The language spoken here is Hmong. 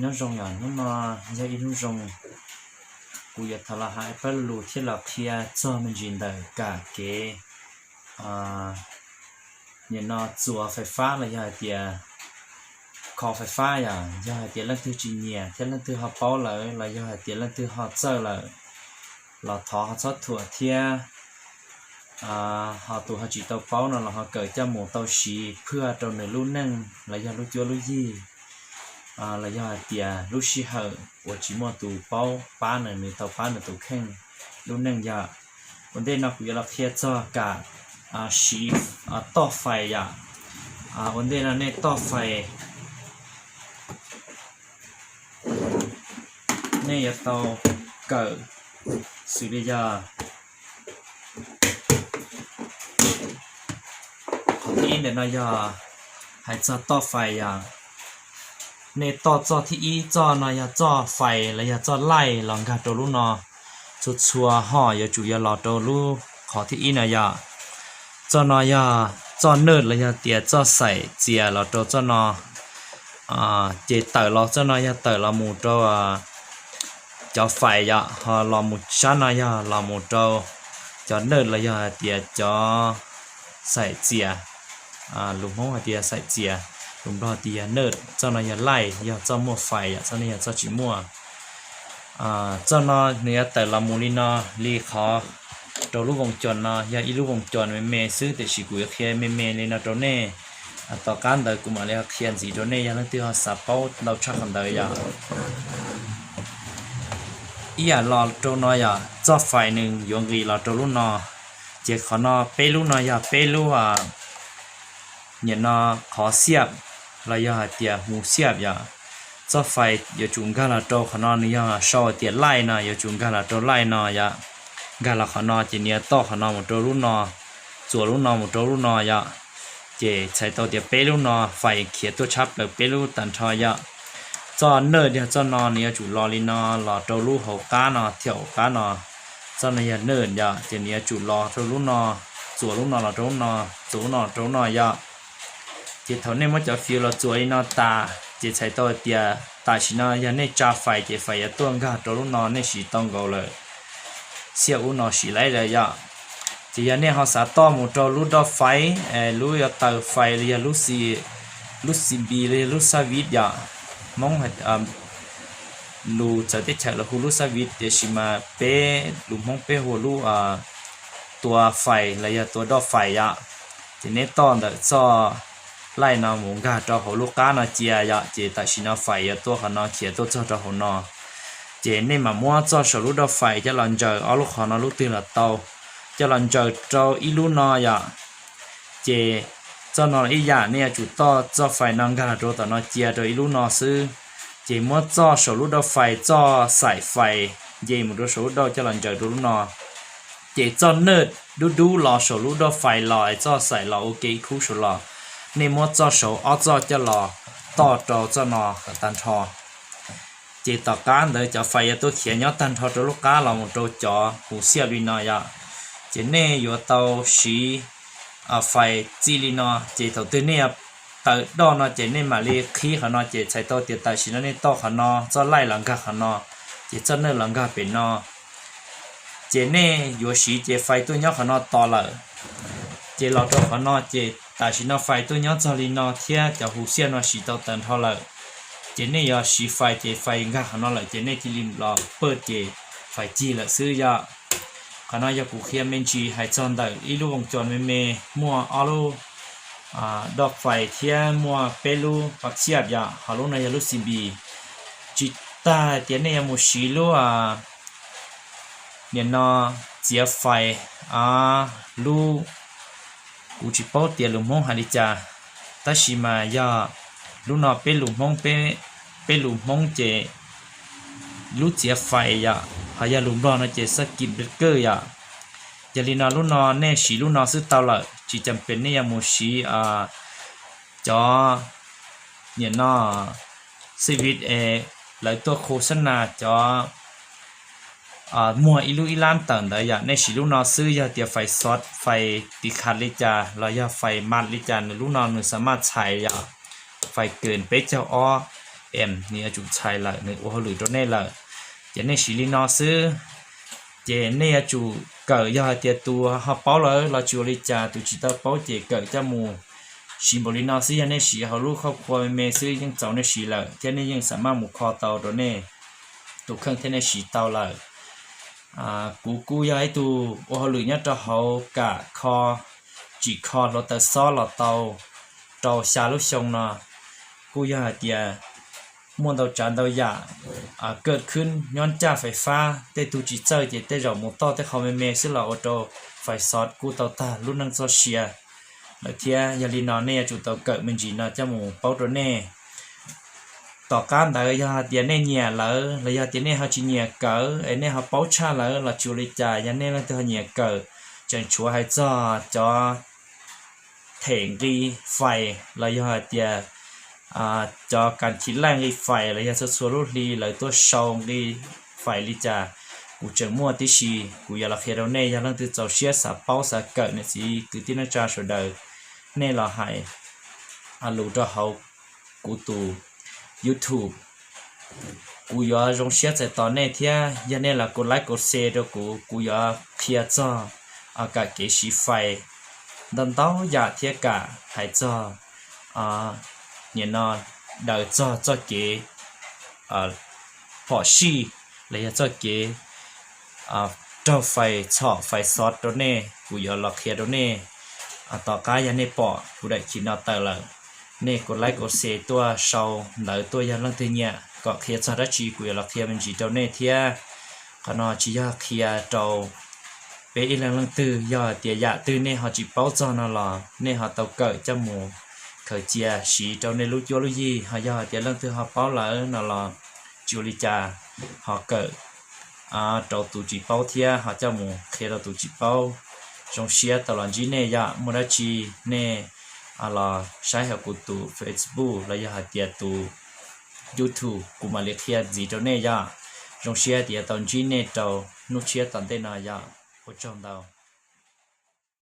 Nyob zoo yom, hnub no yog ib hnub zoo, kuv yuav thov los hais pab lus thiab los qhia txog me ntsis ntawm kam kev nim no txuas fais fab los yog hais tias kho fais fab yom. Yog hais tias leej twg tsis nyiam thiab leej twg ho paub lawm los yog hais tias leej twg ho txawj lawm los thov ho txhob thuam thiab ho tus ho tsis tau paub no los ho kawm coj mus tau siv phwaj rau nws lub neej los yog lub cuab lub yig, los yog hais tias lub sij hawm uas tsis muaj tus paub pab nws, nws tau pab nws tus kheej lub neej yom. Ua ntej no kuv yuav los qhia txog kam siv toj fais yom. Ua ntej no nej toj fais nej yuav tau kawm xws li yog qhov thib ib ntawm no yog hais txog toj fais yom. Nej toj txoj thib ib, txoj no yog txoj fais los yog txoj laij los nkag rau lub no. Txhua txhua hom yuav tsum yog los rau lub qhov thib ib no yom. Txoj no yog txoj naj los yog tias txoj xaim txias los rau txoj no. Ces tawm los txoj no yog tawm los mus rau cov fais yom, ho los mus sab no yog los mus rau cov naj los yog hais tias cov xaim txias. Lus Hmoob hais tias xaim txias, lus Nplog tias yog naj, txoj no yog laij, yog txoj muaj fais yom, txoj no yog txoj tsis muaj. Txoj no nws yuav tawm los mus li no, li qhov rau lub voos cos no yog ib lub voos cos me me xwb, tiam sis kuv yuav qhia me me li no rau nej. Tom qab ntawd kuv mam li qhia ntxiv rau nej, yog leej twg ho xav paub ntau tshaj qhov ntawd yom. Ib yam los rau no yom, txoj fais nws yuav nqis los rau lub no. Ces qhov no peb lub no yog peb lub nim no qhov xiab los yog hais tias hmuv xiab yom. Txoj fais yuav tsum nkag los rau qhov no, nws yog sau tias laij no, yuav tsum nkag los rau laij no yom. Nkag los qhov no ces nws yuav toj qhov no mus rau lub no, txuas lub no mus rau lub no yom. Ces txhais tau tias peb lub no fais khiav tuaj tshab plaws peb lub tag nrho yom. Txoj naj yog txoj no nws yuav tsum los li no los rau lub hauv qab no thiab hauv qab no. Txoj no yog naj yom, ces nws yuav tsum los rau lub no, txuas lub no los rau lub no, txuas lub no los rau lub no yom. Ces thaum nej muab cov fiv los txuas li no tas ces txhais tau tias tam sim no yog nej tsa fais ces fais yuav tuaj nkag rau lub no, nej siv tau nkaus lawm, xiab ub no siv laib lawm yom. Ces yog nej ho xav toj mus rau lub doj fais, lub yuav taws fais los yog lub xi, lub xi npis los yog lub xab viv yom. Hmoob lus txawv teb chaws los hu lub xab viv, tiam sis mas peb lus Hmoob peb hu lub tua fais los yog tua doj fais yom. Ces nej toj ntawm txoj laij no mus nkag rau hauv lub qab no cia yom, ces tam sim no fais yuav tuaj qhov no khiav tuaj txog rau hauv no. Ces nej mam muab txoj saum lub doj fais coj los ntsaws, ob lub qhov no lub twg los tau, coj los ntsaws rau ib lub no yom. Ces txoj no ib yam, nej yuav tsum toj txoj fais no nkag los rau tom no cia rau ib lub no xwb. Ces muab txoj saum lub doj fais, txoj xaim fais nce mus rau saum lub doj coj los ntsaws rau lub no. Ces txoj naj dub dub los saum lub doj fais los es txoj xaim los ua ke ib khub saud los, nej muab txoj saud ob txoj coj los toj rau txoj no kom tag nrho. Ces tom qab ntawd cov fais yuav tuaj khiav nyob tag nrho rau lub qab los mus rau cov hmuv xiab li no yom. Ces nej yuav tau siv fais txij li no, ces thaum twg nej yuav taws doj no ces nej mam li qhib qhov no, ces txhais tau tias tam sim no nej toj qhov no, txoj laij los nkag qhov no, ces txoj naj los nkag pem no. Ces nej yuav siv ces fais tuaj nyob qhov no tos lawm. Ces los rau qhov no ces tam sim no fais tuaj nyob txog li no thiab cov hmuv xiab no siv tau tag nrho lawm. Ces nej yuav siv fais ces fais nkag qhov no lawm ces nej cia li los pawj ces fais cig lawm xwb yom. Qhov no yog kuv qhia me ntsis hais txog ntawm ib lub voos cos me me muaj ob lub doj fais thiab muaj peb lub pas xiab yom, ho lub no yog lub xi npis. Tsis tas hais tias nej yuav mus siv lub nim no txiav fais, lub, kuv tsis paub tias lus Hmoob hais li cas, tab sis mas yog lub no peb lus Hmoob, peb lus Hmoob ces lub txiav fais yom, ho yog lus Nplog no ces circuit breaker yom. Yog li no lub no nej siv lub no xwb tau lawm, tsis cam pem nej yuav mus siv cov nim no xib vit es lawv tuaj khos xab nas cov muag ib lub ib lab tawm ntawd yom. Nej siv lub no xwb, yog tias fais xov, fais tiv khas li cas los yog fais mas li cas nws lub no nws xa maj txhais yom. Fais kawm peb caug ob, M nws yuav tsum txhais lawm, nws ua hauj lwm rau nej lawm. Ces nej siv li no xwb. Ces nej yuav tsum kawm, yog hais tias tus ho paub lawm los tsis ua li cas, tus tsis tau paub ces kawm coj mus siv npaum li no xwb. Yog nej siv hauv lub khob khua me me xwb yeej txaus nej siv lawm thiab nej yeej xam maj mus kho tau rau nej tus kheej thiab nej siv tau lawm. Kuv kuj yog ib tug ua hauj lwm nyob rau hauv kam kho, tsim kho hluav taws xob los tau rau xya lub xyoo no. Kuj yog hais tias muaj ntau tsav ntau yam kawm khwb nyob ncaj fais fab, tej tug tsis txawj ces tej zaum mus toj tej qho me me xwb los ua rau fais xov kuj tau tag lub neej txoj sia lawm thiab. Yog li no nej yuav tsum tau kawm me ntsis no coj mus paub rau nej. Tom qab ntawd yog hais tias nej nyiam lawm los yog tias nej ho tsis nyiam kawm es nej ho paub tshaj lawm los tsis ua li cas. Yog nej leej twg ho nyiam kawm, tseem tshuav hais txog cov them nqi fais los yog hais tias cov kas thib laj nqi fais los yog txhua txhua lub hli lawv tuaj sau nqi fais li cas, kuv tseem muaj tib si, kuv yuav los qhia rau nej. Yog leej twg txaus siab xav paub xav kawm, niam txiv kwv tij neej tsa sawv daws, nej los hais lus rau hauv kuv tus YouTube, kuv yuav zoo siab txais tos nej thiab. Yog nej los kuv like kuv share rau kuv, kuv yuav qhia txog kam kev siv fais ntau ntau yam thiab kam hais txog nim no daws txog txoj kev phom sij los yog txoj kev raug fais txhom fais xov rau nej, kuv yuav los qhia rau nej. Tom qab yog nej pom kuv daim chim no tawm lawm, nej kuv like kuv share tuaj sau ntawv tuaj yog leej twg nyiam kom qhia txog dab tsi kuv yuav los qhia me ntsis rau nej thiab. Qhov no tsis yog qhia rau peb ib leeg leej twg, yog hais tias yam twg nej ho tsis paub txog no los nej ho tau kawm coj mus khaws cia siv rau nej lub cuab lub yig. Ho yog hais tias leej twg ho paub lawm no los tsis ua li cas, ho kawm rau tus tsis paub thiab ho coj mus qhia rau tus tsis paub. Zoo siab tau los ntsib nej yom. Muaj dab tsi nej los saib hauv kuv tus Facebook los yog hais tias tus YouTube, kuv mam li qhia ntxiv rau nej yom. Zoo siab tias yuav tau ntsib nej rau hnub tshiab tom ntej no yom. Ua tsaug ntau.